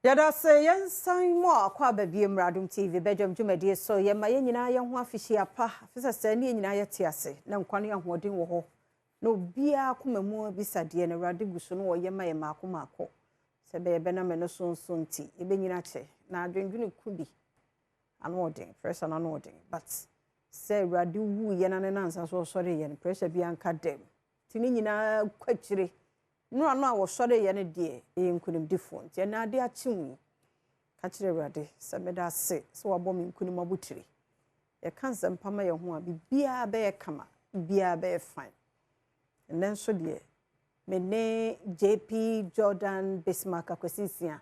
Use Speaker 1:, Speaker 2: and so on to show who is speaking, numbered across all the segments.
Speaker 1: Yɛda ase. Yɛnsan mu akɔ aba bie mmra Adom TV bɛdwam dwumadie so. Yɛma yɛn nyinaa yɛn ho afihyia pa afi sɛ ne yɛn nyinaa yɛte ase na nkwa ne ahoɔden wɔ hɔ na obiara koma mu abisadeɛ no Awurade gu so no wɔyɛ ma yɛ maako maako sɛ bɛyɛ bɛnam ɛno so nso nti yɛbɛnyina kyɛ na adwendwene ku bi ano ɔden, pressure no ano ɔden, but sɛ Awurade wu yɛ na ne nansa so ɔsɔre yɛ no, pressure bi anka dɛm nti ne nyinaa kɔ akyire. Nnora no a wɔsɔre yɛ no deɛ, ɛyɛ nkonimdifoɔ. Nti ɛna ade akye wo yi, ka kyerɛ Awurade sɛ meda ase sɛ wabɔ me nkonim abotire. Yɛka nsɛmpa ma yɛn ho a, biribiara bɛyɛ kama, biribiara bɛyɛ fine. Ɛnɛ nso deɛ, me ne JP Jordan Bismarck Akwasi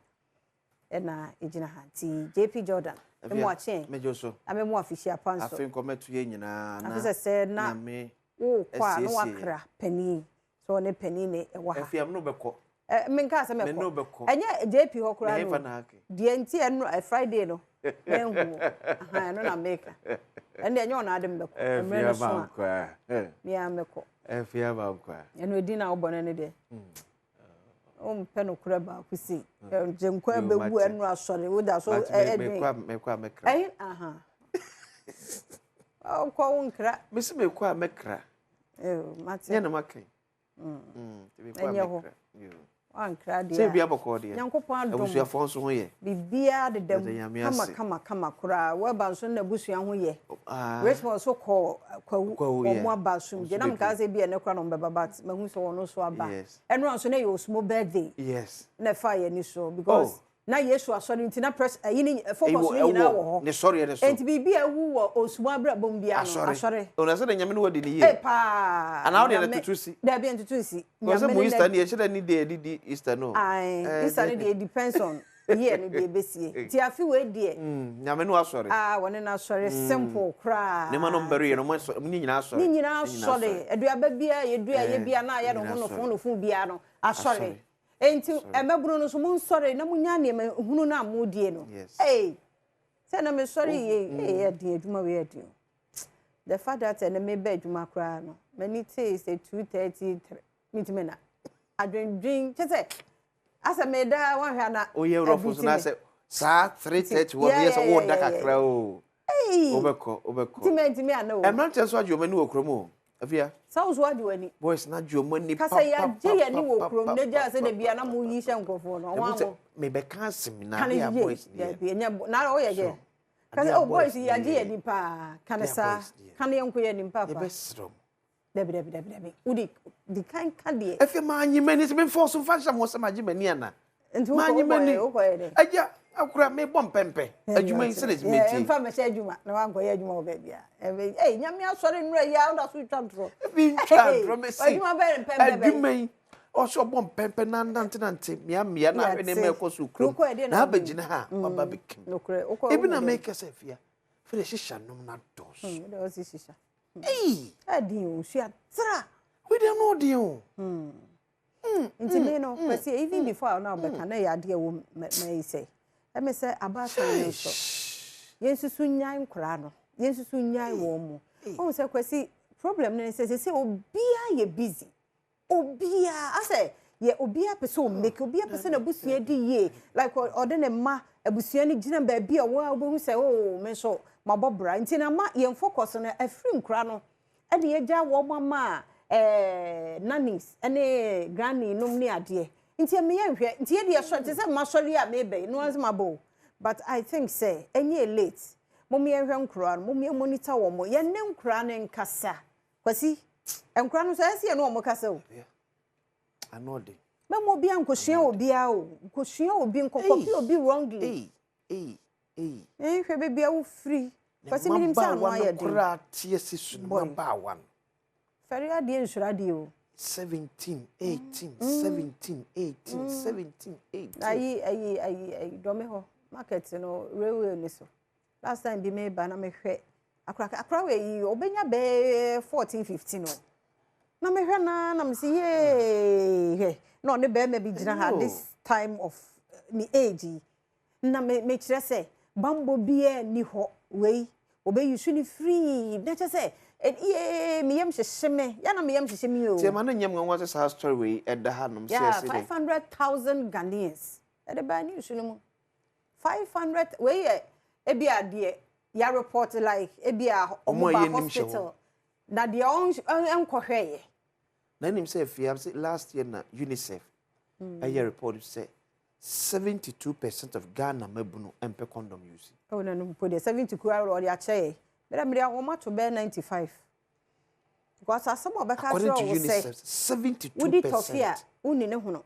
Speaker 1: ɛna ɛgyina ha. Nti JP Jordan, ɛmu akye.
Speaker 2: Mɛgye so.
Speaker 1: Na mɛmu afihyia pa nso.
Speaker 2: Afei nkɔmɛto yɛ nyinaa
Speaker 1: na afi sɛ na
Speaker 2: Nyame
Speaker 1: wokɔ a na
Speaker 2: asiesie.
Speaker 1: Wakra panin sɛ ɔne panin ne ɛwɔ ha.
Speaker 2: Afei am no bɛkɔ.
Speaker 1: Menka sɛ
Speaker 2: Me ne
Speaker 1: mɛkɔ.
Speaker 2: wo bɛkɔ.
Speaker 1: Ɛnyɛ JP hɔ koraa
Speaker 2: Na
Speaker 1: no.
Speaker 2: ɛmfa na ake.
Speaker 1: Deɛ nti ɛno Friday no manhu wo. Aha, ɛno na meka. Ɛno deɛ ɛnyɛ ɔno ade mbɛkɔ. Mmerɛ no so a
Speaker 2: abankwa.
Speaker 1: Mea mɛkɔ.
Speaker 2: Afei abankwa.
Speaker 1: Ɛno ɛdin na wobɔ no ne deɛ wompɛ no korɛ baako sei. Gye nkwa
Speaker 2: Yo,
Speaker 1: bɛwu
Speaker 2: mate.
Speaker 1: ɛno asɔre woda so
Speaker 2: But
Speaker 1: ɛdwen.
Speaker 2: mekɔ a mɛkra.
Speaker 1: Ɛhe aha. Wokɔ wo nkra.
Speaker 2: Mesi mekɔ a mɛkra.
Speaker 1: Mate.
Speaker 2: Nyɛ na maka yi. Nti mekɔ a
Speaker 1: Ɛnyɛ hɔ.
Speaker 2: mɛkra. Yo.
Speaker 1: Wankra deɛ
Speaker 2: Sɛ
Speaker 1: a,
Speaker 2: bia bɔkɔɔ deɛ.
Speaker 1: Nyankopɔn adom.
Speaker 2: Abusuafoɔ nso ho yɛ.
Speaker 1: Biribiara deda mu
Speaker 2: Yɛda Nyame
Speaker 1: kama
Speaker 2: ase.
Speaker 1: kama kama koraa. Wɔba nso na abusua ho yɛ.
Speaker 2: Ah.
Speaker 1: Richmond nso kɔ Kwawu.
Speaker 2: Kwawu,
Speaker 1: Wɔn
Speaker 2: yeah.
Speaker 1: mu aba asomdwe.
Speaker 2: Nso
Speaker 1: Na mkaa
Speaker 2: bebree.
Speaker 1: sɛ bi ɛnɛ koraa na wɔn bɛba, but mahu sɛ wɔn nso aba. Ɛno nso na yɛ Osmo birthday. Na ɛfa yɛn ani so because
Speaker 2: Oh.
Speaker 1: na Yesu asɔre nti na press ɛyi ne focus
Speaker 2: Ɛwɔ-
Speaker 1: no nyinaa
Speaker 2: ɛwɔ
Speaker 1: wɔ hɔ.
Speaker 2: Ne sɔreɛ ne so.
Speaker 1: Nti biribi a ɛwu wɔ Osmo abrabɔ mu biara no
Speaker 2: Asɔre.
Speaker 1: asɔre.
Speaker 2: Ɔna sɛ de Nyame no wadi ne yie.
Speaker 1: Paa.
Speaker 2: Anaa wode
Speaker 1: Nyame-
Speaker 2: no tutu si?
Speaker 1: Dabi, ntutu si.
Speaker 2: Because sɛ
Speaker 1: Nyame
Speaker 2: mo
Speaker 1: ne
Speaker 2: Easter
Speaker 1: na-
Speaker 2: ne yɛhyɛ dɛ ne deɛ yɛde di Easter no.
Speaker 1: Aye, Easter no deɛ, depends on year no deɛ ɛbɛsie. Nti afe wei deɛ,
Speaker 2: Nyame no asɔre.
Speaker 1: Ah, wɔne no asɔre simple koraa.
Speaker 2: Nneɛma no mbɛre yɛ no mo asɔre, mo ne nyinaa asɔre.
Speaker 1: Ne nyinaa asɔre. Aduaba biara yɛdua yɛ bia na ayɛ no
Speaker 2: nyinaa
Speaker 1: ho
Speaker 2: asɔre.
Speaker 1: nofo nofo biara no asɔre.
Speaker 2: Asɔre.
Speaker 1: Enti ɛmɛbunu no nso monsɔre na monya nneɛma hunu no a modie no.
Speaker 2: Yes.
Speaker 1: Ei, sɛ na mesɔre yie, ei, ɛden adwuma wei ɛden o. The fact that ɛnɛ meba adwuma koraa no, m'ani tee sɛ 2:33, mentumi na adwendwen kyɛ sɛ asɛ meda wanhwɛ ana.
Speaker 2: Oyɛ wurɔfo so na sɛ saa 3:30 wɔ no yɛ sɛ wɔda kakra o.
Speaker 1: Ei,
Speaker 2: Wobɛkɔ, wobɛkɔ.
Speaker 1: nti mantumi ana o.
Speaker 2: Mmeranteɛ nso agye wɔn ani wɔ kurom o. Afia.
Speaker 1: Sɛ wo so agye w'ani.
Speaker 2: Boys na agye wɔn ani.
Speaker 1: Kasa yɛagye yɛni wɔ kurom na gya sɛ da bia na moyi hyɛ nkurɔfoɔ no
Speaker 2: Ɛmu
Speaker 1: ɔmo
Speaker 2: sɛ
Speaker 1: amo
Speaker 2: mebɛka asɛm na
Speaker 1: ka ne
Speaker 2: ade a
Speaker 1: yie
Speaker 2: boys ne yɛ.
Speaker 1: Dabi, ɛnyɛ na woyɛ
Speaker 2: So,
Speaker 1: yɛ kasa
Speaker 2: ade a
Speaker 1: oh, boys
Speaker 2: ne
Speaker 1: yɛagye
Speaker 2: yɛ.
Speaker 1: yɛni paa, ka ne
Speaker 2: Ade a
Speaker 1: saa
Speaker 2: boys ne yɛ.
Speaker 1: ka ne yɛnkɔ yɛ anim paapa.
Speaker 2: Yɛbɛserɛ mo.
Speaker 1: Dabi, dabi, dabi, dabi, wode di kan ka deɛ.
Speaker 2: Afei maanye m'ani sɛ memfa so mfa nhyɛ mo sɛ magye m'ani ana.
Speaker 1: Nti
Speaker 2: Maanye m'ani.
Speaker 1: wokɔyɛ dɛ?
Speaker 2: Agya akora mebɔ mpɛmpɛ. Adwuma yi sɛde metie.
Speaker 1: Mfa mɛhyɛ adwuma na wankɔyɛ adwuma wɔ baabi a ɛbɛ ei, Nyame asɔre nnura yi a woda so twa ntorɔ.
Speaker 2: Ebi ntwa ntorɔ mesi.
Speaker 1: Adwuma bɛyɛ mpɛmpɛ bɛyɛ.
Speaker 2: Adwuma yi ɔsɛ ɔbɔ mpɛmpɛ na nante mmea mmea na ahwɛ nneɛma ɛkɔ so kurom.
Speaker 1: Wokɔɛ deɛ
Speaker 2: Na
Speaker 1: na wohu.
Speaker 2: abɛgyina ha waba bɛkim.
Speaker 1: Nokorɛ, wokɔ
Speaker 2: Ebi na
Speaker 1: wohu dɛ.
Speaker 2: meka sɛ afia fɛde hyehyɛ nom na dɔɔso.
Speaker 1: Wode ɔse hyehyɛ.
Speaker 2: Ei,
Speaker 1: ɛden o, sua tra.
Speaker 2: Wei no ɔden o.
Speaker 1: Nti me no Kwasi, even before a na ɔbɛka na ɛyɛ adeɛ wɔ mɛyi sɛ ɛmɛ sɛ abaatan no nso yɛnsusu nyae nkoraa no, yɛnsusu nyae wɔn mu. Ɔhu sɛ Kwasi, problem no ne sɛ obiara yɛ busy, obiara asɛ yɛ, obiara pɛ sɛ ɔmake, obiara pɛ sɛ n'abusua di yie, like ɔde ne mma abusua no gyina baabi a wɔn a wobɛhu sɛ oh, me nso mabɔ bra. Nti na ma yɛn focus no afiri nkora no ɛne yɛgya wɔn ama a nannies ɛne granny nom ne adeɛ. Nti ɛmi yɛn hwɛ nti yɛ deɛ sɔ te sɛ mma sɔre a mebɛ yi no wɔn nso ma bɔ o, but I think sɛ ɛnyɛ late. Mo yɛn hwɛ nkora no, mo yɛn monitor wɔn, yɛn ne nkora no nkasa. Kwasi, nkora no nso ɛsɛ yɛn ne wɔn kasa o.
Speaker 2: Ano ɔden.
Speaker 1: Mɛmo obi a nkosua obiara o, nkosua obi, nkɔkɔpi obi wrongly.
Speaker 2: Ei, ei, ei.
Speaker 1: Nhwɛ baabi a wofiri.
Speaker 2: Ne
Speaker 1: Kwasi, minim sɛ ano
Speaker 2: mmabaawa no
Speaker 1: ayɛ den.
Speaker 2: koraa te asi so no
Speaker 1: Boy.
Speaker 2: mmabaawa no.
Speaker 1: Fɛre adeɛ nsuro adeɛ o.
Speaker 2: 17, 18, 17, 18, 17, 18.
Speaker 1: Ayi ayi ayi ayi, dɔme hɔ market no, railway ni so, last time bi meba na mehwɛ akora akora wei yi, ɔbɛnya bɛɛ 14, 15 o, na mehwɛ na mesi yee, hwɛ na ɔne bɛrima bi gyina ha.
Speaker 2: Ɛyo.
Speaker 1: This time of ne age yi na me mekyerɛ sɛ bambɔ biara ni hɔ wei ɔbɛyi so ne free na kyerɛ sɛ yee, meyam hyehye me yɛna meyam hyehye me o.
Speaker 2: Nti ɛma no nyɛ nwanwa sɛ saa story wei ɛda hanom sɛ
Speaker 1: Yeah,
Speaker 2: ɛsɛ dɛ
Speaker 1: 500,000 Ghanaians ɛde baa news no mu. 500 wei yɛ ebi a deɛ ya report, like ebi a
Speaker 2: Ɔmo
Speaker 1: ɔmo
Speaker 2: a
Speaker 1: ba
Speaker 2: yɛnnim hyɛ hɔ.
Speaker 1: hospital na deɛ ɔnkɔhwɛ yɛ.
Speaker 2: Na nim sɛ afia sɛ last year na UNICEF ɛyɛ report sɛ 72% of Ghana mabunu mpɛ condom use.
Speaker 1: Ɛwɔ na no mpo deɛ, 70 kura ɔde akyɛ yɛ mmerɛ mmerɛ wɔn ato bɛyɛ 95 because asɛm a ɔbɛka
Speaker 2: According to
Speaker 1: akyerɛ wo sɛ
Speaker 2: UNICEF, 72
Speaker 1: wodi tɔfe a
Speaker 2: percent.
Speaker 1: Wonni ne hono,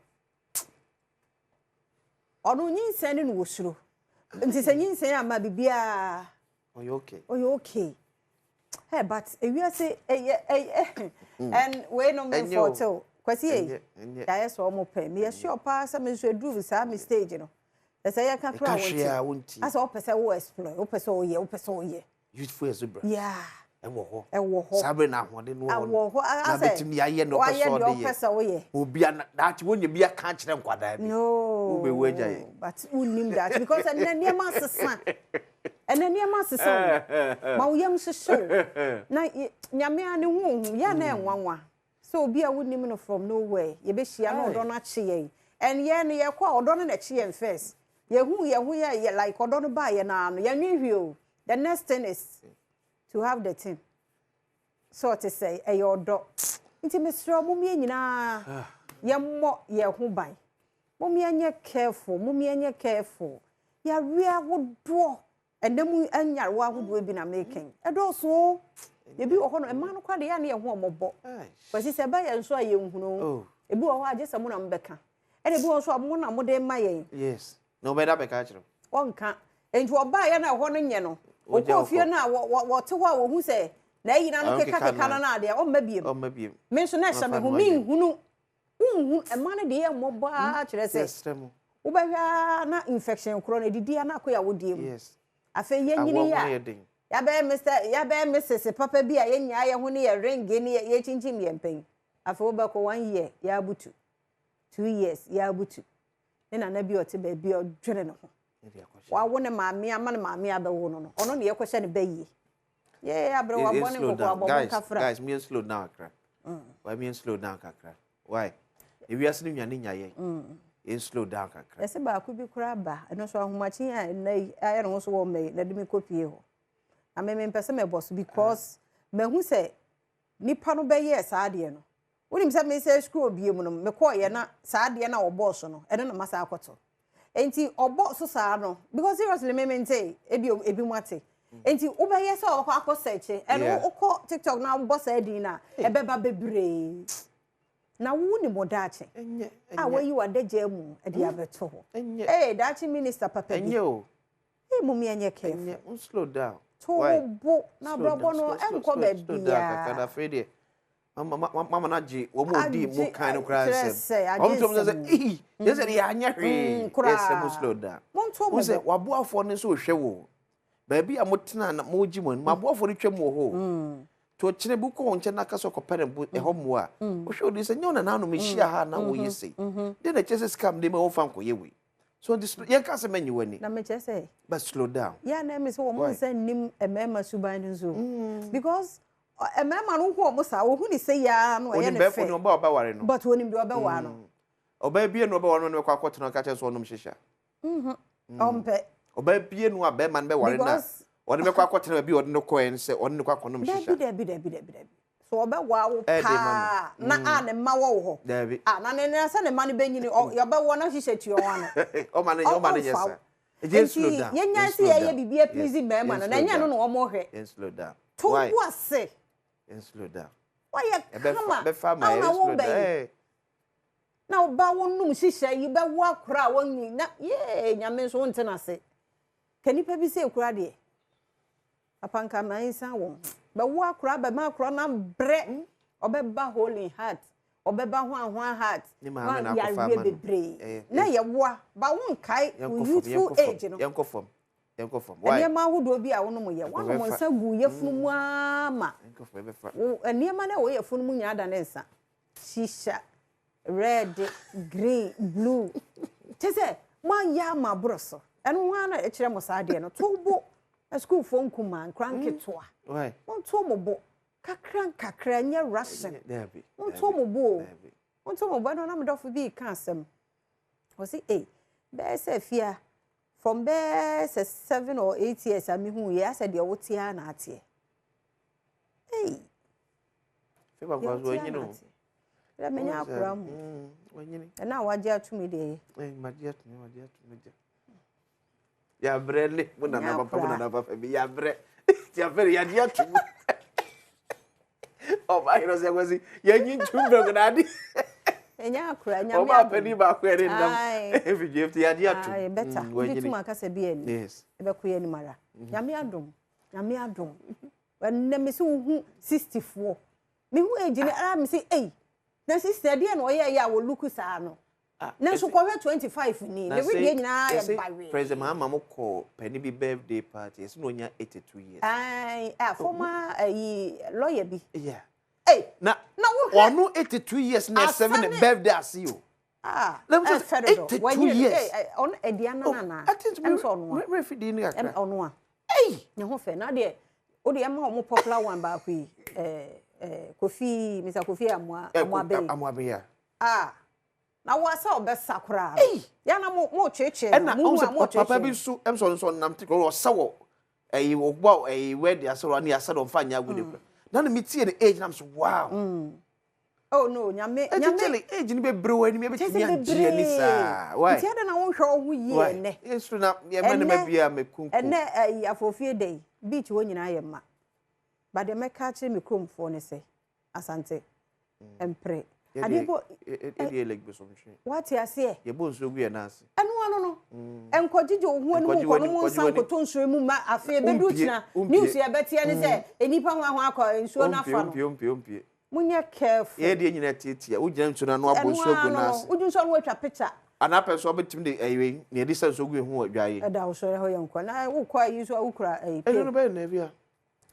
Speaker 1: ɔno nyinsɛn ne no wɔ suro, nti sɛ nyinsɛn ama biribiara
Speaker 2: Ɔyɛ okay.
Speaker 1: Ɔyɛ okay. Hey, but ewiase ɛyɛ ɛyɛ and wei no me
Speaker 2: Ɛnyɛ o.
Speaker 1: mfɔtew Kwasi yi.
Speaker 2: Ɛnyɛ.
Speaker 1: Yɛayɛ sɛ ɔmo pɛ meyɛ sure paa sɛ me nso eduru saa me stage no, ɛsɛ yɛka kora.
Speaker 2: Ɛka hwee a wontie.
Speaker 1: Asɛ wopɛ sɛ wo explore, wopɛ sɛ woyɛ, wopɛ sɛ woyɛ.
Speaker 2: Youthful exuberance. Ɛwɔ hɔ.
Speaker 1: Ɛwɔ hɔ.
Speaker 2: Saa bere na ahoɔden no wɔ hɔ no.
Speaker 1: Awɔ hɔ.
Speaker 2: Na
Speaker 1: Asɛ
Speaker 2: bɛtumi ayɛ nea ɔpɛ
Speaker 1: wayɛ
Speaker 2: sɛ
Speaker 1: deɛ
Speaker 2: ɔde
Speaker 1: ɔpɛ
Speaker 2: yɛ.
Speaker 1: sɛ woyɛ.
Speaker 2: Obi a daakye wonya bi aka akyerɛ nkwadaa bi.
Speaker 1: No.
Speaker 2: Wobɛwu agya yɛ.
Speaker 1: But wonnim daakye because ɛnɛ nneɛma asesa, ɛnɛ nneɛma asesa o. Ma wo yam hyehye wo na Nyame a ne ho ohu yɛ na ɛnwanwa sɛ obi a wonim no from nowhere yɛbɛhyia na ɔdɔ no akye yɛn, and yɛn no yɛkɔ a ɔdɔ no na ɛkye yɛn first. Yɛhu yɛn ho yɛ like ɔdɔ no baa yɛn naa no, yɛnwe hwee o. The next thing is to have the thing sɛ ɔte sɛ ɛyɛ ɔdɔ. Nti mesrɛ mo, yɛn nyinaa yɛmmɔ yɛn ho ban. Mom yɛnyɛ careful, mom yɛnyɛ careful. Yɛawe ahodoɔ ɛnɛ mu, anyarewa ahodoɔ bi na meken ɛdɔɔso o. Ebi wɔ hɔ no, mmaa no koraa de yɛ a ne yɛn ho ɔmɔbɔ. Kwasi sɛ ɛba yɛn nso a yɛnhunu o. Ebi wɔ hɔ a gye sɛ mo na mobɛka, ɛna ebi wɔ hɔ nso a mo na mode ma yɛn.
Speaker 2: Yes. Na ɔbɛda bɛka akyerɛ wo.
Speaker 1: Ɔnka nti ɔbaa yɛ no a ɛhɔ no nyɛ no.
Speaker 2: Ogya
Speaker 1: ɔkɔɔ
Speaker 2: wɔ
Speaker 1: fie
Speaker 2: hɔ.
Speaker 1: no a wɔte hɔ a wɔhu sɛ na ayi na no
Speaker 2: Ɔno
Speaker 1: keka
Speaker 2: keka
Speaker 1: keka no
Speaker 2: no.
Speaker 1: no adeɛ ɔmma biem.
Speaker 2: Ɔmma biem.
Speaker 1: Me nso na ɛhyɛ me
Speaker 2: Ɔmfa
Speaker 1: ho
Speaker 2: no ayɛ.
Speaker 1: Menhunu, wonhu ɛma no deɛ yɛ mmɔbɔ a kyerɛ sɛ
Speaker 2: Yɛsrɛ mo.
Speaker 1: Wobɛhwɛ a na infection korɔ no ɛdidi a na akɔ yɛ awodie mu. Afei yɛnyini
Speaker 2: Awɔ
Speaker 1: yi
Speaker 2: ho
Speaker 1: a
Speaker 2: yɛ den.
Speaker 1: Yɛabɛyɛ Mr yɛabɛyɛ Mrs papa bi a yɛnyaa yɛn ho ne yɛ ring ne yɛkyinkyim yɛn mpɛn. Afei wobɛkɔ one year yɛabutu, 2 years yɛabutu, ne nana bi a ɔte baabi a ɔdwene ne ho.
Speaker 2: Yɛde akɔhyɛ.
Speaker 1: Wawo ne maame ama ne maame abɛwo no, ɔno ne yɛkɔhyɛ ne bɛyie yɛ abrɛ wabɔ ne
Speaker 2: Slow
Speaker 1: nkɔkɔ
Speaker 2: down.
Speaker 1: abɔ mo
Speaker 2: Guys,
Speaker 1: nkafra.
Speaker 2: guys, me slow down kakra. Why me slow down kakra? Why? Ewiase no nwane nya yɛn. Yɛn slow down kakra.
Speaker 1: Yɛsɛ baako bi koraa ba, ɛno nso ahomakye a ɛnɛ yi ayɛ ne ho so wɔ mmɛ na de me kɔ pie hɔ na me mempɛ sɛ mɛbɔ so because mahu sɛ nipa no bɛyɛɛ saa adeɛ no. Wonim sɛ mesɛ sukuu obie mu no, mekɔɔyɛ na saa adeɛ no a ɔbɔɔ so no, ɛno na masa akɔto. Nti ɔbɔ so saa no because seriously, me mente ebi mu ate. Nti wobɛyɛ sɛ ɔkɔ akɔ sɛkye ɛno. Wokɔ TikTok na wobɔ saa din no a, ɛbɛba bebree na wo ni mo daakye
Speaker 2: Ɛnyɛ
Speaker 1: a
Speaker 2: ɛnyɛ
Speaker 1: wayi w'adagya mu de abɛto hɔ.
Speaker 2: Ɛnyɛ.
Speaker 1: Ee, daakye minister papa bi.
Speaker 2: Ɛnyɛ o.
Speaker 1: Ee, mum yɛnyɛ careful.
Speaker 2: Ɛnyɛ. Un slow down.
Speaker 1: To
Speaker 2: Why?
Speaker 1: wo bo na abrabɔ no ɛnkɔ
Speaker 2: Slow down kakra na
Speaker 1: baabiaa.
Speaker 2: Afei deɛ mama mama na gye wɔn a odi mu
Speaker 1: Agye-
Speaker 2: kan no koraa
Speaker 1: kyerɛ
Speaker 2: nsɛm.
Speaker 1: sɛ, agye
Speaker 2: Wɔn tó sɛ
Speaker 1: nsɛm.
Speaker 2: Ihi yɛ sɛ deɛ anyɛ hwee.
Speaker 1: Koraa.
Speaker 2: Yɛsɛ mo slow down.
Speaker 1: Monto mo
Speaker 2: Wo sɛ
Speaker 1: bo.
Speaker 2: waboafoɔ no nso rehwɛ wo baabi a motena na mogye mo ani, maboafoɔ no twam wɔ hɔ o. To ɔkyerɛ bi kɔ wo nkyɛn na aka sɛ ɔkɔpɛ ne bo ɛhɔ mmoa a wohwɛ wode sɛ nyɛ wo nananom hyia ha na woyɛ sei deɛ na ɛkyerɛ sɛ sika mde ma wɔmfa nkɔyɛ wei so. Nti yɛnka sɛ manyi w'ani
Speaker 1: Na mekyerɛ sɛ
Speaker 2: but slow down.
Speaker 1: Yɛ na mi sɛ wɔn
Speaker 2: Why?
Speaker 1: nsa nnim mmarima suban no nso because mmarima no hu wɔn saa, wɔhu ne sɛ yaa no ɛyɛ
Speaker 2: onim
Speaker 1: ne
Speaker 2: bɛɛfo
Speaker 1: fɛ
Speaker 2: ne ɔba a ɔbɛware no.
Speaker 1: But onim deɛ ɔbɛwaa no.
Speaker 2: Ɔbaa bie no ɔbɛware no no bɛkɔ akɔtena ka kyerɛ sɛ ɔnom hyehyɛ.
Speaker 1: Ɔmpɛ.
Speaker 2: Ɔbaa bie no a bɛrima no bɛware no a ɔde bɛkɔ akɔtena baabi a ɔde no kɔɛ no sɛ ɔne no kɔ akɔnom
Speaker 1: Dabi.
Speaker 2: hyehyɛ.
Speaker 1: Dabi, dabi, dabi, dabi. So ɔbɛwaa wo
Speaker 2: Ɛɛde ma
Speaker 1: paa na a ne mma wɔ wo hɔ
Speaker 2: Dabi.
Speaker 1: A na ne ne sɛ ne mma no bɛnyini yɛbɛwɔ na hyehyɛ tua wɔn ano.
Speaker 2: Ɔma no nyɛ, ɔma no nyɛ
Speaker 1: Ɔmfa
Speaker 2: saa.
Speaker 1: wo.
Speaker 2: Nti slow
Speaker 1: Nti
Speaker 2: down.
Speaker 1: yɛnya sɛ yɛyɛ biribi aplease mmarima no na ɛnyɛ no na wɔn hwɛ.
Speaker 2: Yɛn slow down.
Speaker 1: To
Speaker 2: Why?
Speaker 1: bo ase.
Speaker 2: Yɛn slow down.
Speaker 1: Wɔyɛ
Speaker 2: Ɛbɛfa
Speaker 1: kama
Speaker 2: bɛfa ma
Speaker 1: awo na
Speaker 2: yɛn
Speaker 1: wo
Speaker 2: slow down.
Speaker 1: bɛyi na ɔba wo num hyehyɛ yi bɛwo akora a wɔnyi na yee Nyame nso wonte n'ase ka nipa bi sɛ ekura deɛ papa nka ma nsa wɔn bɛwo akora bɛma akora na brɛ ɔbɛba hole in heart, ɔbɛba ho ahoa heart.
Speaker 2: Ne maame na akɔfa ama
Speaker 1: yareɛ
Speaker 2: no.
Speaker 1: Bebree na yɛwoa ba wonkae wo
Speaker 2: Yɛnkɔ fam.
Speaker 1: youthful
Speaker 2: Yɛnkɔ fam.
Speaker 1: age no.
Speaker 2: Yɛnkɔ fam, yɛnkɔ fam. Why?
Speaker 1: Nneɛma ahodoɔ bi a wonom yɛ woanom
Speaker 2: Ɛbɛfa.
Speaker 1: nsa gu yɛfunu mu ama
Speaker 2: Yɛnkɔ fam, ɛbɛfa.
Speaker 1: Wo nneɛma no a wɔyɛ funu mu nyinaa da ne nsa shisha, red, green, blue, kyɛ sɛ moayɛ ama aborɔ so. Ɛno ho ara na ɛkyerɛ mo saa adeɛ no. To bo asukuufoɔ nkumaa, nkora nketewa.
Speaker 2: Why?
Speaker 1: Monto mo bo kakra nkakra, nyɛ rushing.
Speaker 2: Dabi.
Speaker 1: Monto mo bo o.
Speaker 2: Dabi.
Speaker 1: Monto mo bo. Ɛno na medɔfo bi ka asɛm, ɔsi e bɛyɛ sɛ fia From bɛɛ sɛ 7 or 8 years a mehu yɛ asɛ deɛ wote a na ateɛ. Ei,
Speaker 2: Favour
Speaker 1: deɛ
Speaker 2: nkwa so
Speaker 1: wote a
Speaker 2: wanyini
Speaker 1: na
Speaker 2: o.
Speaker 1: ateɛ. Ɛdɛ menya akora mu.
Speaker 2: Wanyini.
Speaker 1: Ɛna a wagye ato mi deɛ yɛ.
Speaker 2: Magye ato mi, magye ato mi gya. Yɛabrɛ ne mo nana
Speaker 1: Nyɛ
Speaker 2: papa mo
Speaker 1: akora.
Speaker 2: nana papa bi yɛabrɛ. Nti afei yɛagye ato mu. Ɔba yerɛ sɛ kwasi yɛnyi ntum brɛ na ade.
Speaker 1: Ɛnyɛ akora, Nyame
Speaker 2: Ɔba
Speaker 1: adom.
Speaker 2: panin baako yɛ ne nam.
Speaker 1: Aye.
Speaker 2: Efidie nti yɛagye ato.
Speaker 1: Aye, better. Wogye
Speaker 2: Wanyini.
Speaker 1: tum akasa bi ani. Ɛbɛkɔ yɛ anim ara. Nyame adom. Nyame adom. Ɛnnɛ me sɛ wohu 64. Mehu age no ara me sɛ ei, na 60 ɛdeɛ na ɔyɛɛyɛ a wɔluku saa no.
Speaker 2: Ah,
Speaker 1: Nanso kɔhwɛ 25 ni.
Speaker 2: Na
Speaker 1: Ne wedeɛ nyinaa yɛ
Speaker 2: yɛsɛ
Speaker 1: bawee.
Speaker 2: President Mahama mo kɔ panin bi birthday party, yɛsɛ na onya 82 years.
Speaker 1: Aye, ah, former ayi lawyer bi. Ei,
Speaker 2: Na
Speaker 1: na wohwɛ
Speaker 2: ɔno 82 years na ɛsɛm ne
Speaker 1: Asane-
Speaker 2: birthday ase o.
Speaker 1: Ah,
Speaker 2: Na mo sɛ
Speaker 1: ɛfɛ dodo.
Speaker 2: 82
Speaker 1: Wanyini no,
Speaker 2: years.
Speaker 1: ɔno Aduana
Speaker 2: Oh,
Speaker 1: nana.
Speaker 2: I think
Speaker 1: Ɛm sɛ ɔno a.
Speaker 2: refi di ni
Speaker 1: Ɛm
Speaker 2: kakra.
Speaker 1: ɔno a.
Speaker 2: Ei!
Speaker 1: Ne ho fɛ. Na deɛ wode ɛma ɔmo popular one baako yi. Kofi, Mr. Kofi Amoa, Amoabe.
Speaker 2: Amoabe ya.
Speaker 1: Ah. Na wasa ɔbɛsa koraa.
Speaker 2: Ei!
Speaker 1: Ya na mo twetwe.
Speaker 2: Ɛna
Speaker 1: Mo
Speaker 2: ɔmo
Speaker 1: hu a mo
Speaker 2: sɛ papa bi
Speaker 1: twetwe.
Speaker 2: nso ɛm sɛ ɔno nso ɔnam te kɔ ɔsa wɔ ɛyi ɔbɔ ɛyi wɛdi ase ɔne asa dɛ ɔmfa nyɛ agode kura. Na ne mi tie ne age na m so wow.
Speaker 1: Oh no, Nyame
Speaker 2: Ɛti
Speaker 1: Nyame.
Speaker 2: kyɛlɛ age ni bebree wɔ anim
Speaker 1: Kyɛ
Speaker 2: ebetumi
Speaker 1: sɛ
Speaker 2: agye ani saa. Why?
Speaker 1: Nti ɛdɛ na wonhwɛ wo ho yie
Speaker 2: Why?
Speaker 1: ɛnɛ.
Speaker 2: Yesu na yɛma ne ma
Speaker 1: Ɛnɛ-
Speaker 2: bi a mekunkum.
Speaker 1: Ɛnɛ ɛyi afofie da yi, beach hɔ nyinaa yɛ ma. Ba deɛ mɛka akyerɛ me kuromfoɔ ne sɛ, Asante, mpere. Adeɛ bɔ
Speaker 2: Yɛde yɛ Lake Bosomtwe.
Speaker 1: Wate aseɛ.
Speaker 2: Yɛbɔ nsuo gu yɛn nan ase.
Speaker 1: Ɛno ano no, nkɔgyegye wo ho anim
Speaker 2: Nkɔgye
Speaker 1: nkɔnom
Speaker 2: w'anim,
Speaker 1: nsa
Speaker 2: nkɔgye w'anim.
Speaker 1: nkɔtɔ nsuo mu ma afei bɛduru
Speaker 2: Wompie,
Speaker 1: kyina
Speaker 2: wompie.
Speaker 1: news yɛbɛteɛ ne sɛ nnipa ho aho akɔ nsuo no
Speaker 2: Ompie,
Speaker 1: afa no.
Speaker 2: ompie, ompie, ompie.
Speaker 1: Monyɛ careful.
Speaker 2: Yɛ deɛ nyinaa tietia. Wogyina nsuo no ano abɔ
Speaker 1: Ɛno
Speaker 2: nsuo gu
Speaker 1: ano
Speaker 2: nan
Speaker 1: no,
Speaker 2: ase.
Speaker 1: wodwu nsuo no woatwa picture.
Speaker 2: Anaa pɛ nso wobɛtumi de ɛyi nea yɛde sɛ nsuo gu yɛn ho wɔ dwaeɛ.
Speaker 1: Ɛda wo sɔre hɔ yɛ nkɔ. Na wokɔ ayi so a wokura ɛyi
Speaker 2: Ɛno no bɛyɛ na bi a.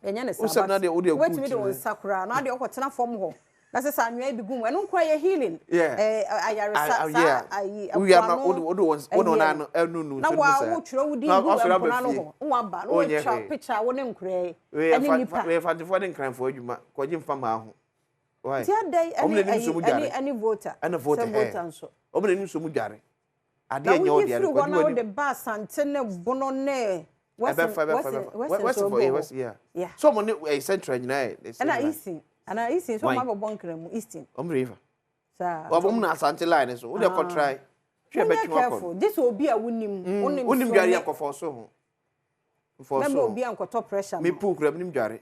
Speaker 1: Ɛnyɛ ne saa.
Speaker 2: Wosɛm na deɛ wode agu
Speaker 1: wobɛtumi de
Speaker 2: tiri
Speaker 1: wo
Speaker 2: no.
Speaker 1: nsa koraa na adeɛ wokɔtena fam hɔ na sɛ sɛ anwea bi gu mu, ɛno nkora yɛ healing. Ayaresa saa ayi
Speaker 2: Wowia na
Speaker 1: ɛpoano
Speaker 2: wode wo
Speaker 1: ɛyɛ
Speaker 2: nan
Speaker 1: no.
Speaker 2: no ɛnu nu
Speaker 1: Na
Speaker 2: nsuo no
Speaker 1: wa
Speaker 2: mu saa.
Speaker 1: wotwerɛ wo din
Speaker 2: Na
Speaker 1: gu
Speaker 2: wasɔre aba
Speaker 1: ɛpono ano
Speaker 2: fie.
Speaker 1: hɔ na waba na
Speaker 2: Wonyɛ
Speaker 1: woatwa
Speaker 2: hwee.
Speaker 1: picture wo ne nkoraa yi
Speaker 2: Wei yɛ
Speaker 1: ɛne nipa.
Speaker 2: Wei yɛ Fantefoɔ ne Nkranfoɔ adwuma kɔgye mfa maa ho. Why?
Speaker 1: Nti adɛn
Speaker 2: Ɔmo
Speaker 1: ɛne
Speaker 2: na anim
Speaker 1: ayi
Speaker 2: nsuo mu
Speaker 1: ɛne
Speaker 2: dware.
Speaker 1: ɛne voter.
Speaker 2: Ɛne voter,
Speaker 1: Sɛ voter
Speaker 2: ɛ.
Speaker 1: nso.
Speaker 2: Ɔmo na anim nsuo mu dware.
Speaker 1: Na
Speaker 2: Adeɛ nyɛ wo
Speaker 1: woyi
Speaker 2: deɛ
Speaker 1: firi
Speaker 2: no
Speaker 1: hɔ
Speaker 2: kɔgye
Speaker 1: na
Speaker 2: w'anim.
Speaker 1: wode ba Asante ne Bono ne Western
Speaker 2: Ɛbɛfa ɛbɛfa
Speaker 1: Western
Speaker 2: ɛbɛfa.
Speaker 1: Western
Speaker 2: Western
Speaker 1: so
Speaker 2: for yeah,
Speaker 1: wɔ hɔ.
Speaker 2: West yeah. So ɔmo ne Central nyinaa yɛ the same
Speaker 1: Ɛna
Speaker 2: line.
Speaker 1: Eastern. Ana Eastern so
Speaker 2: Why?
Speaker 1: ɔmo abɛbɔ Nkran mu Eastern.
Speaker 2: Ɔmo de yifa.
Speaker 1: Saa.
Speaker 2: Ɔmo na Asante line so. Wode kɔ try. Hwɛ
Speaker 1: Wonyɛ
Speaker 2: bɛtwe wakɔ.
Speaker 1: careful. Gye sɛ obi a wonim. Wonim
Speaker 2: Wonim
Speaker 1: so
Speaker 2: dware
Speaker 1: ne-
Speaker 2: akɔfɔ so ho. Mfɔ
Speaker 1: Mɛma
Speaker 2: so.
Speaker 1: obi a nkɔtɔ pressure
Speaker 2: Me
Speaker 1: ma.
Speaker 2: pool kura menim dware.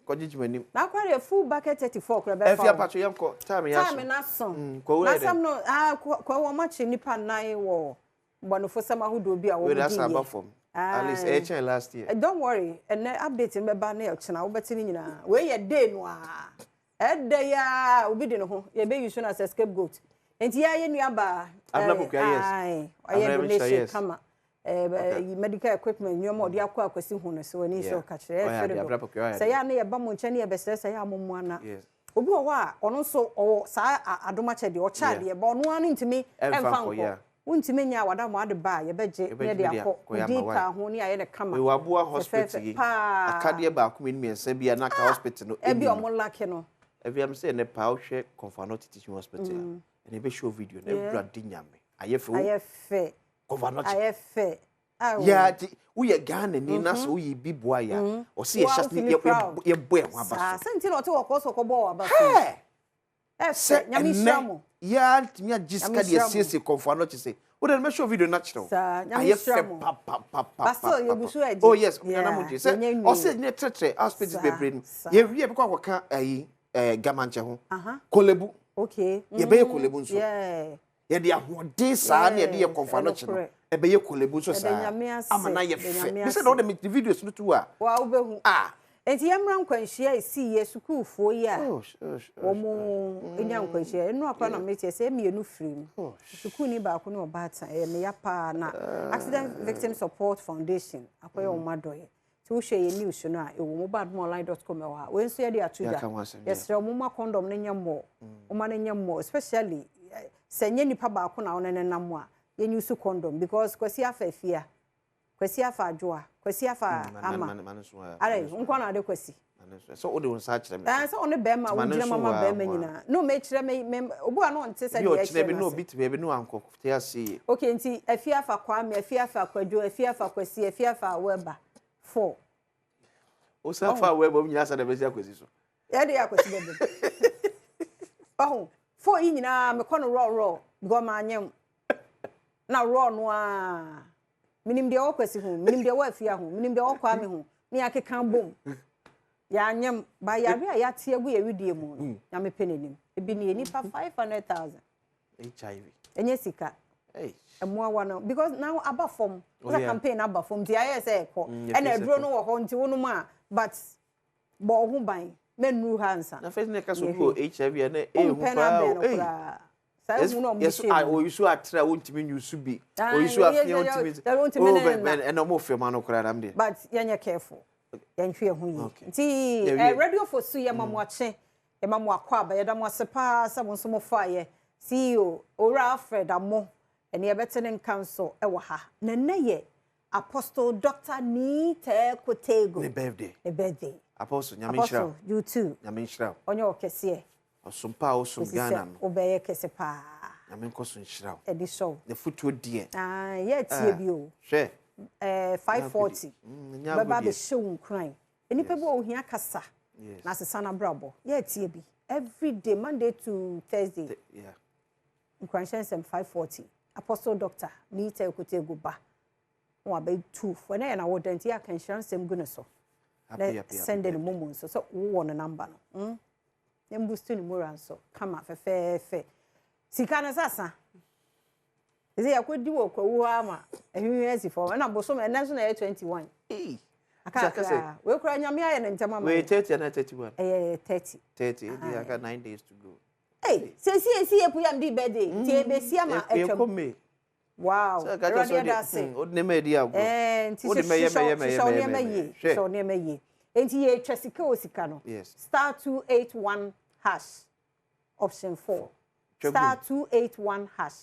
Speaker 2: Kɔgye gyima anim.
Speaker 1: Na akora deɛ full bucket 34 kora bɛfa
Speaker 2: Ɛfi
Speaker 1: wo.
Speaker 2: apatwo yɛnkɔ time yɛ aso.
Speaker 1: Time na so.
Speaker 2: Kɔ
Speaker 1: Na
Speaker 2: wura
Speaker 1: asɛm
Speaker 2: dɛ.
Speaker 1: no ah kɔ wɔn akyi nipa nnan wɔ bɔnefosɛm ahodoɔ bi a wɔn
Speaker 2: Wei
Speaker 1: di
Speaker 2: de asa aba
Speaker 1: yɛ.
Speaker 2: fam. At least ɛyɛ kyɛn last year.
Speaker 1: Don't worry, ɛnɛ update no bɛba ne ɔkyena wobɛte ne nyinaa. Wei yɛ day no a. Ɛdɛ ya obi de ne ho yɛbɛyi so no as a scapegoat. Nti yɛ nua baa.
Speaker 2: Abena Pokuaa, yes.
Speaker 1: Aye, ɔyɛ
Speaker 2: Abena Pokuaa,
Speaker 1: donation
Speaker 2: yes.
Speaker 1: kama. Medical equipment nneɛma ɔde akɔ akwasi ho no so w'ani sɛ ɔka kyerɛ
Speaker 2: Ɔyɛ
Speaker 1: ɛfɛ
Speaker 2: adeɛ,
Speaker 1: dodo.
Speaker 2: Abena Pokuaa ɔyɛ
Speaker 1: Sɛ
Speaker 2: adeɛ.
Speaker 1: yɛ a ne yɛba mo nkyɛn ne yɛbɛsrɛ sɛ yɛ a mo mmoa na.
Speaker 2: Yes.
Speaker 1: Obi wɔ hɔ a ɔno nso ɔwɔ saa adom akyɛ deɛ ɔkyɛ adeɛ ba ɔno ara no ntumi
Speaker 2: Ɛmfa
Speaker 1: ɛmfa
Speaker 2: nkɔ,
Speaker 1: nkɔ. Wontumi nya awada mo ade ba a yɛbɛgye ne
Speaker 2: Yɛbɛgye
Speaker 1: yɛde
Speaker 2: ne de
Speaker 1: akɔ.
Speaker 2: akɔ, yɛ
Speaker 1: Wodi
Speaker 2: ama, why?
Speaker 1: ka ho ne ayɛ ne kama.
Speaker 2: Wei wɔ aboa hospital
Speaker 1: Fɛfɛɛfɛ
Speaker 2: yi.
Speaker 1: paa.
Speaker 2: Akadeɛ baako mmienu mmiɛnsa bi a na aka hospital no
Speaker 1: Ɛbi
Speaker 2: ɛni no.
Speaker 1: ɔmo lake no.
Speaker 2: Ɛbi am sɛ ɛnɛ paa wohwɛ Komfo Anokye Teaching Hospital a ɛnɛ ɛbɛhyɛ wo video no Awurade Nyame. Ayɛ fɛ wo.
Speaker 1: Ayɛ fɛ.
Speaker 2: Komfo Anokye.
Speaker 1: Ayɛ fɛ. Awo.
Speaker 2: Yeah, nti woyɛ Ghana ni na sɛ woyɛ bi boa yɛ a ɔsɛ
Speaker 1: Wo a
Speaker 2: yɛhyɛ
Speaker 1: wo feel proud.
Speaker 2: yɛbɔ yɛn ho aba
Speaker 1: Saa
Speaker 2: so.
Speaker 1: sɛ nti na ɔte wɔ kɔ so kɔbɔ wɔ aba so.
Speaker 2: Hɛ!
Speaker 1: Ɛfɛ
Speaker 2: Sɛ
Speaker 1: Nyame nhyira
Speaker 2: ɛnɛ
Speaker 1: mo.
Speaker 2: yɛa ntumi agye sika
Speaker 1: Nyame
Speaker 2: de
Speaker 1: nhyira mo.
Speaker 2: asiesie Komfo Anokye sɛ wode no mɛhyɛ video no akyerɛ wo.
Speaker 1: Saa, Nyame
Speaker 2: Ayɛ
Speaker 1: nhyira
Speaker 2: fɛ
Speaker 1: mo.
Speaker 2: papapapa.
Speaker 1: But still, yɛgu so agye.
Speaker 2: Oh yes, nana mo gye. Sɛ
Speaker 1: yɛnyɛ nwie.
Speaker 2: ɔsɛ ne trɛtrɛ hospitals bebree no. Yɛwie bɛkɔ akɔka ayi Gamankyɛ ho. Korle Bu. Yɛbɛyɛ Korle Bu nso. Yɛde ahoɔden saa na yɛde yɛ Komfo Anokye no.
Speaker 1: Ɛnokorɛ.
Speaker 2: Ɛbɛyɛ Korle Bu nso
Speaker 1: Yɛda
Speaker 2: saa.
Speaker 1: Nyame ase,
Speaker 2: Ama na yɛ
Speaker 1: yɛda
Speaker 2: fɛ.
Speaker 1: Nyame
Speaker 2: Bi sɛ
Speaker 1: ase.
Speaker 2: na wode me videos no to a.
Speaker 1: Wa wobɛhu.
Speaker 2: Ah.
Speaker 1: Nti yɛmmra nkwanhyia a ɛsii yɛ sukuufoɔ yi a
Speaker 2: Oh, oh, oh,
Speaker 1: wɔn nya nkwanhyia. Ɛno akora na meteɛ sɛ mmienu firi mu. Sukuuni baako ne ɔbaatan ɛyɛ meya paa na Accident Victim Support Foundation akɔyɛ wɔn adɔyɛ. Nti wohwɛ yɛ news no a ɛwɔ mu badomonline.com ɛwɔ ha. Wei nso yɛde ato dwa.
Speaker 2: Yɛaka ho asɛm, yeah.
Speaker 1: Yɛsrɛ wɔn ma condom no nyɛ mmɔ. Wɔma no nyɛ mmɔ especially sɛ nyɛ nipa baako na wɔne ne nam a yɛn use condom because Kwasi afa afia. Kwasi afa adwoa. Kwasi afa ama. Are nkwa na ade Kwasi.
Speaker 2: ne nso sɛ wode wo nsa akyerɛ me
Speaker 1: so. Sɛ ɔne bɛrima a wogyina ma ma bɛrima nyinaa na ɔmɛkyerɛ me me obi a na ɔnte sɛ deɛ ɛkyerɛ
Speaker 2: bi na obi te baabi na wankɔ te ase yie.
Speaker 1: Okay, nti afi afa Kwame, afi afa Kwadwo, afi afa Kwasi, afi afa Awɛba four.
Speaker 2: Wosan fa Awɛba mu nyinaa sa na bɛsi Akwasi so.
Speaker 1: Yɛde Akwasi bɛbɛ. Ɔho four yi nyinaa mekɔ no raw raw because maa nyɛm na raw no aa. Menim deɛ ɛwɔ Kwasi ho, menim deɛ ɛwɔ Afia ho, menim deɛ ɛwɔ Kwame ho, ne yɛakeka bom. Yɛanyem, ba yare a yɛate agu yɛ wedeɛ mu no, Nyame pɛ n'anim. Ebi nie, nipa 500,000.
Speaker 2: HIV.
Speaker 1: Ɛnyɛ sika. Mmoawa no, because now aba fam. Oh, yeah. Campaign aba fam, nti ayɛ sɛ ɛkɔ. Ɛna aduro no wɔ hɔ, nti wonom a, but bɔ wo ho ban, mɛnnuru ha ansa.
Speaker 2: Na first na ɛka sɛ obi wɔ HIV a na ɛyɛ hu paa o.
Speaker 1: Ei. Saa ehu na ɔmo hyɛ mu.
Speaker 2: Oyisu atre a wontumi nyusu bi. Oyisu afia wontumi.
Speaker 1: Wontumi ne ne
Speaker 2: na. Ɛna ɔmo fɛ ma no koraa nam deɛ.
Speaker 1: But yɛnyɛ careful. Yɛnhwɛ yɛn ho yie. Nti radio for su yɛ ma mo akye. Yɛ ma mo akɔ aba. Yɛda mo ase paa sɛ mo nso mo fa yɛ. CEO Owura Alfred Amo. Ɛne yɛbɛte ne nka nso ɛwɔ ha. Na nnɛ yɛ Apostle Doctor Nii Tɛɛ Kotego.
Speaker 2: Ne birthday.
Speaker 1: Ne birthday.
Speaker 2: Apostle, Nyame nhyira.
Speaker 1: Apostle, you too.
Speaker 2: Nyame nhyira.
Speaker 1: Ɔnyɛ ɔkɛseɛ.
Speaker 2: Ɔsom pa a wosom Ghana no.
Speaker 1: Wobɛyɛ kɛse paa.
Speaker 2: Nyame nkɔ so nhyira wo.
Speaker 1: Ɛde sɔ wo.
Speaker 2: N'afutuo deɛ.
Speaker 1: Ah, yɛ tie bi o.
Speaker 2: Hwɛ.
Speaker 1: Eh, 540. Bɛba abɛhyɛ wo nkuran. Nnipa bi wɔ ohia kasa. Na asesa n'abrabɔ. Yɛ tie bi. Every day, Monday to Thursday.
Speaker 2: Yeah.
Speaker 1: Nkuranhyɛ nsɛm 540. Apostle Doctor Nita Ekotego ba. Na wabɛtu fo. Ɛnɛ yɛ na wɔda nti yɛ aka nhyira nsɛm gu ne so.
Speaker 2: Na
Speaker 1: send ne momo nso sɛ wowɔ ne number no. Na mbustu ne mora nso kama fɛfɛɛfɛ. Sika no sasa. Ɛsɛ yɛkɔdi wɔ kwawu hɔ ama ahwehwɛ asi fam. Ɛna bosom ɛnɛ nso na ɛyɛ 21. Akakra. Wei kura Nyame ayɛ ne ntɛm ama.
Speaker 2: Wei 30 na 31.
Speaker 1: Ɛyɛ 30.
Speaker 2: 30. Ɛdi aka 9 days to go.
Speaker 1: Hey, sɛsi esi yɛ puya mdi birthday. Ti ebesi ama atwam. Wow. Awurade yɛda ase.
Speaker 2: Wode nneɛma adi agorɔ.
Speaker 1: Eh, nti hyehyɛ nneɛma yie. Hyehyɛ nneɛma yie. Nti yɛtwa sika o sika no.
Speaker 2: Yes.
Speaker 1: *281 hash option 4. *281 hash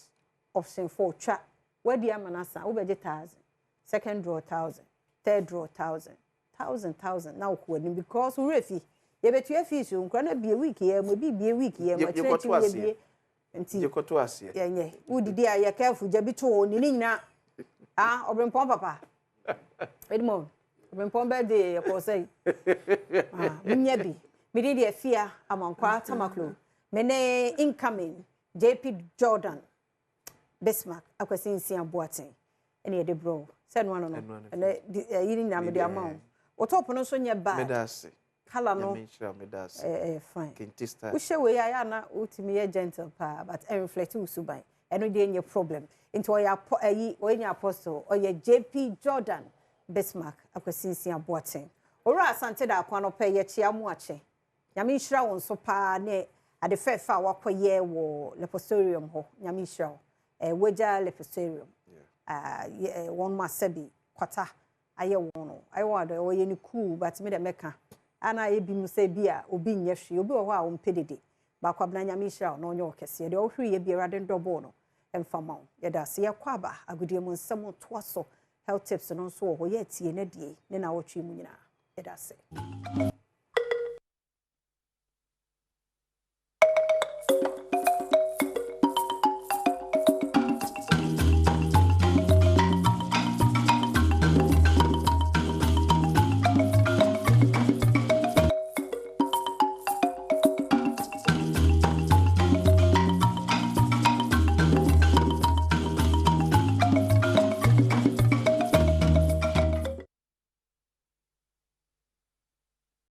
Speaker 1: option 4. Twa. Wadi ama no asa. Wobɛgye 1,000. Second draw 1,000. Third draw 1,000. 1,000 1,000. Na wokɔ anim because worɛ fi. Yɛbɛtua fees o. Nkura no bie week yɛ mu. Ebi bie week yɛ mu. Akyerɛkyerɛ yɛ bie. Nti yɛnyɛ. Wodidi a yɛ careful. Gya bi to hɔ. Ne nyinaa. Ah, ɔbrempɔn papa. Edmond. Ɔbrempɔn birthday yɛ kɔ sɛ. Ah, munya bi. Mede deɛ fia amankwa tamaklo. Me ne incoming JP Jordan Bismarck Akwasi Nsia Boateng. Ɛne yɛde bro. Sɛ no ano no. Ɛne yi nyinaa mede ama wo. Wo top no nso nyɛ bad.
Speaker 2: Medase.
Speaker 1: Color no. Fine. Wohyɛ wei a na wotumi yɛ gentle paa but ɛreflect wo suban. Ɛno deɛ nyɛ problem. Nti ɔyɛ ayi ɔyɛ apostle ɔyɛ JP Jordan Bismarck Akwasi Nsia Boateng. Owura Asante da akwa no pɛ yɛkyia mu akye. Nyame nhyira wo nso paa ne ade fɛfɛ a wakɔyɛ wɔ leprosarium hɔ. Nyame nhyira wo. Wagya leprosarium. Wɔn ma sɛbi kwata ayɛ wɔn no. Ayɛ wɔn ade ɔyɛ ne cool but me de mɛka. Ana ebi mu sɛ bi a obi nyɛ hwee. Obi wɔ hɔ a ɔmpɛ dede. Baako abena Nyame nhyira wo na ɔnyɛ ɔkɛseɛ. Deɛ ɔhwere yɛ biara de ndɔbɔ no. Ɛmfa ma wo. Yɛda ase yɛkɔ aba agodie mu nsɛm toa so. Health tips no nso wɔ hɔ. Yɛtie ne die ne na wɔtwe mu nyinaa. Yɛda ase.